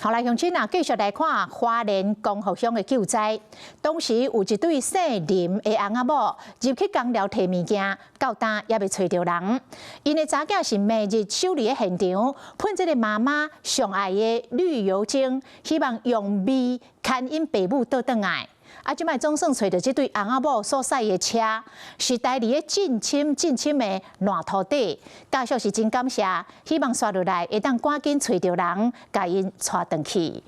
好來，鄉親啊，繼續來看花蓮光復鄉的救災。當時有一對姓林的翁仔某入去工寮提物件，到今猶未揣著人。𪜶的查囝是暝日守佇現場，噴這个媽媽上愛的綠油精，希望用味牽引爸母倒轉來。啊，這擺總算揣著這對翁仔某所駛的車，是台裡的近親近親的爛土底，家屬是真感謝，希望紲落來會當趕緊揣著人，共𪜶帶轉去。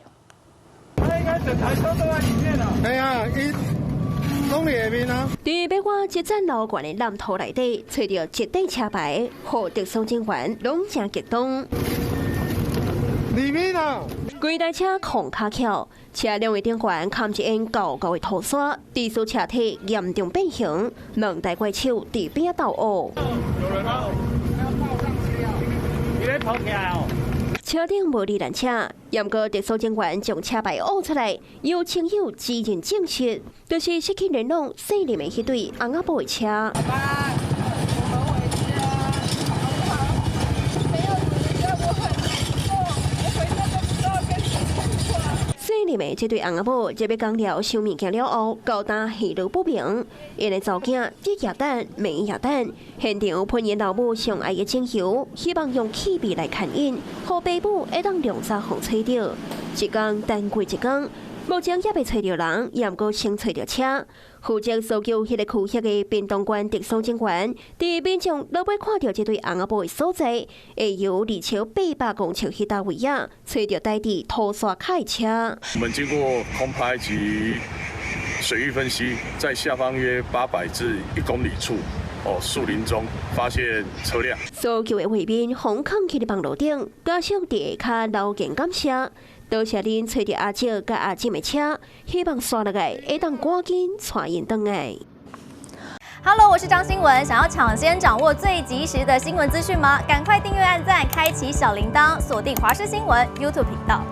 他應該整台車都在裡面啦。對啊，伊攏佇下面啊。佇北瓜一層樓懸的爛土內底，揣著一塊車牌，予特搜警員攏誠激動。裡面啊！規台車空跤翹，車輛的頂懸崁一掩厚厚的土沙，致使車體嚴重變形，兩台怪手佇邊仔鬥烏。有人嗎？你咧跑起來哦！車頂無罹難者，毋過特搜警員將車牌挖出來，由親友指認證實，就是失去聯絡姓林的彼對翁仔某的車。爸，我們回家，好不好？沒有你家，我很難過，我回家都不知道該怎麼說。姓林的這對翁仔某，入去工寮收物件了後，到今下落不明。𪜶的查某囝日也等，暝也等，現場噴𪜶老母上愛的精油，希望用氣味來牽引，予爸母會當量早予揣著。一工等過一工，目前猶未揣著人，毋過先揣著車。負責搜救彼个區域的屏東縣特搜警員，佇民眾落尾看著這對翁仔某的所在，會由離潮800公尺彼搭位仔，揣著待佇土沙跤的車。我們經過空拍及水域分析，在下方約800至1公里處，哦，樹林中發現車輛。搜救的畫面，封囥佇網路頂，家屬佇下跤留言感謝。多謝恁揣著阿叔佮阿婶的車，希望紲落來會當趕緊帶𪜶轉來。 Hello，我是張新文。想要搶先掌握最及時的新聞資訊嗎？趕快訂閱、按讚、開啟小鈴鐺，鎖定華視新聞 YouTube 頻道。